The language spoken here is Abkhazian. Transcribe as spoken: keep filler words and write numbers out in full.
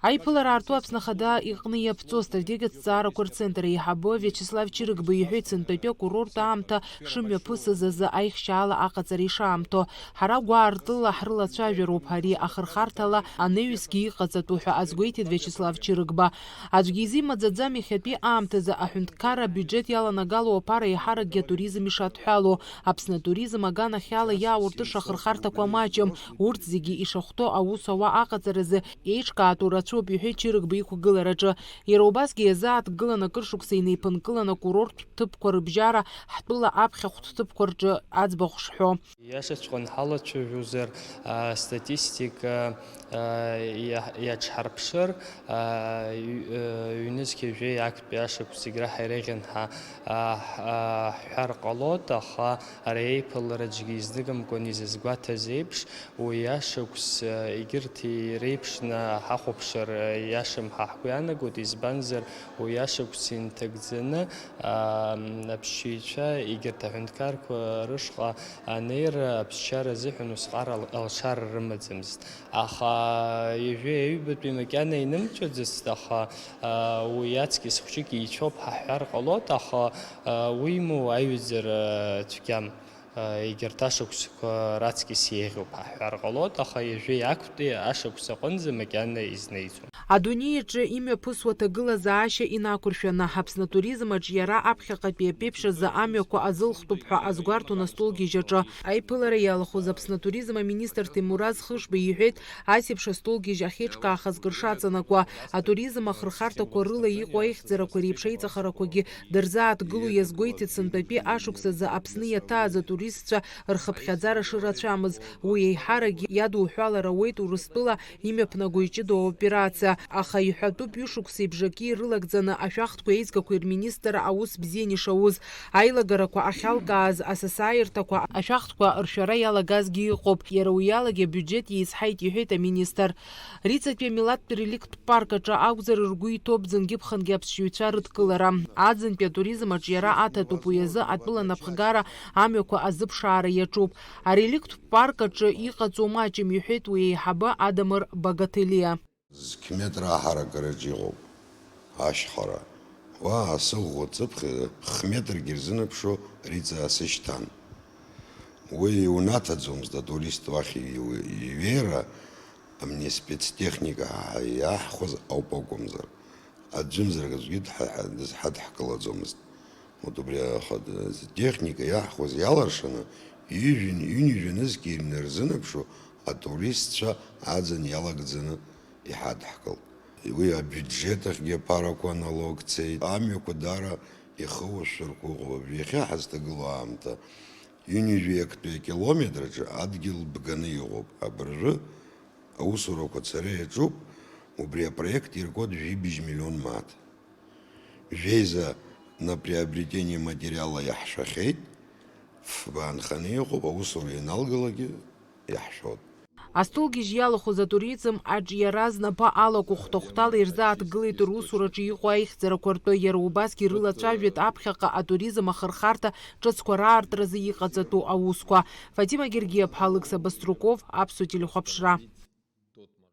Аиԥылара аарту Аԥсны Ахада иҟны иаԥҵоу астратегиатә ҭҵаарақәа рцентр аиҳабы Виачеслав Чырыгба иҳәеит, сынтәатәи акурорт аамҭа шымҩаԥысыз азы аихшьаала аҟаҵара ишаамҭоу. Ҳара гәаартыла ҳрылацәажәароуп ари ахырхарҭала анаҩсгьы иҟаҵатәу ҳәа азгәеиҭеит Виачеслав Чырыгба. Аӡәгьы изы имаӡаӡам иахьатәи аамҭазы аҳәынҭқарра абиуџьет иаланагало аԥара еиҳаракгьы атуризм ишадҳәало. Аԥсны атуризм аганахьала иаауртыша ахырхарҭақәа маҷым. Урҭ зегьы ишахәҭоу аус ауа аҟаҵаразы еиҿкаатәу рацәоуп, иҳәеит Чырыгба иқәгылараҿы. Иара убасгьы иазааҭгылан акыр шықәса инеиԥынкылан акурорттә ҭыԥқәа рыбжьара ҳтәыла аԥхьахәтә ҭыԥқәа рҿы аӡбахә шҳәо. Иашаҵәҟьан ҳалацәажәозар, а, статистика, а, иа-, иаҽҳарԥшыр, а, ҩ-, а, ҩнызқьи жәеи актәи ашықәс зегь раҳа иреиӷьын ҳәа, а, ҳ-, а, ҳҳәар ҟалоит, аха ари аиԥылара аӡәгьы изныкымкәан изызгәаҭаз еиԥш, уи ашықәс, а, егьырҭ иреиԥшны ҳахәаԥшыр, а, иашам ҳәа ҳгәы иаанагоит, избанзар, уи ашықәс инҭагӡаны, а, аԥсшьаҩцәа егьырҭ аҳәынҭқарқәа рышҟа анеира аԥсшьара азыҳәан усҟар ал-, алшара рымаӡамызт. Аха ҩажәи аҩбатәи макьана инымҵәаӡацт, аха, а, уи аҵкьыс хәҷык еицәоуп ҳәа ҳҳәар ҟалоит, аха, а, уимоу аҩаӡара цәгьам. А, егьырҭ ашықәсқәа раҵкьыс еиӷьуп ҳәа ҳҳәар ҟалоит, аха ҩажәи актәи ашықәс аҟынӡа макьана изнеиӡом. Адунеи аҿы имҩаԥысуа аҭагылазаашьа инақәыршәаны, Аԥсны атуризм аҿиара аԥхьаҟатәи аԥеиԥш азы амҩақәа азылхтәуп ҳәа азгәарҭон астолгьежь аҿы. Аиԥылара иалахәыз Аԥсны атуризм аминистр Ҭемураз Хышба иҳәеит, ас еиԥш астолгьежь ахьеиҿкаахаз кыр шаҵанакуа, атуризм ахырхарҭақәа рыла иҟоу аихьӡарақәа реиԥш аиҵахарақәагьы дырзааҭгыло иазгәеиҭеит, сынтәатәи ашықәс азы Аԥсны иаҭааз атуристцәа рхыԥхьаӡара шырацәамыз. Уи еиҳарак иадуҳәалар ауеит Урыстәыла имҩаԥнаго иҷыдоу аоперациа, аха иҳәатәуп ҩышықәсеи бжаки ирылагӡаны ашәахтәқәеи аизгақәеи рминистр аус бзиан ишауз, аилагарақәа ахьалкааз, асасааирҭақәа ашәахтәқәа ршәара иалагазгьы ыҟоуп, иара уиалагьы абиуџьет еизҳаит, иҳәеит аминистр. Риҵатәи амилаҭтә реликттә парк аҿы акәзар ргәы иҭоуп ӡынгьы-ԥхынгьы аԥсшьаҩцәа рыдкылара. Аӡынтәи атуризм аҿиара аҭатәуп, уи азы атәыла напхгара амҩақәа азыԥшаара иаҿуп. Ареликттә парк аҿы иҟаҵоу маҷым, иҳәеит уи аиҳабы Адамыр Багателиа. Зқь метр аҳаракыраҿ иҟоуп ашьхара. Уа асы ӷәӷәа ҵыԥхьа хә метргьы рзынаԥшуа Риҵа асы шьҭан. Уи иунаҭаӡомызт атурист уахь иҩ-, иҩеира, амни спецтехника ҳа-, иаҳхәаз ауп акәымзар. Аӡәымзар аӡәгьы дҳа-, ҳа-, дызҳадҳкылаӡомызт. Вот убри аха д-, техника иаҳхәаз иаларшаны, ҩажәи, ҩынҩажәи нызқь ирзынаԥшуа атуристцәа аӡын иалагӡаны иҳадҳкылт. Уи абиуџьет ахьгьы аԥарақәа аналог цеит. Амҩақәа даара ихоушәырқәа ыҟоуп. Иахьа ҳазҭагылоу аамҭа ҩынҩажәи актәи акилометраҿы адгьыл бганы иҟоуп. Абыржәы аусурақәа ацара иаҿуп, убри апроект иркуеит жәибжь миллион мааҭ. Жәеиза на приобретение материала иаҳшәахьеит, фба нханы иҟоуп, аусура ианалгалакгьы иаҳшәоит. Астолгьежь иалахәыз атуризм аҿиара знапы алаку хәҭа-хәҭала ирзааҭгылеит русураҿы иҟоу аихьӡарақәа ртәы, иара убасгьы ирылацәажәеит аԥхьаҟа атуризм ахырхарҭа ҿыцқәа раартразы иҟаҵатәу аусқәа. Фатима Гергиаԥҳа, Алықьса Баструков, Аԥсуа телехәаԥшра.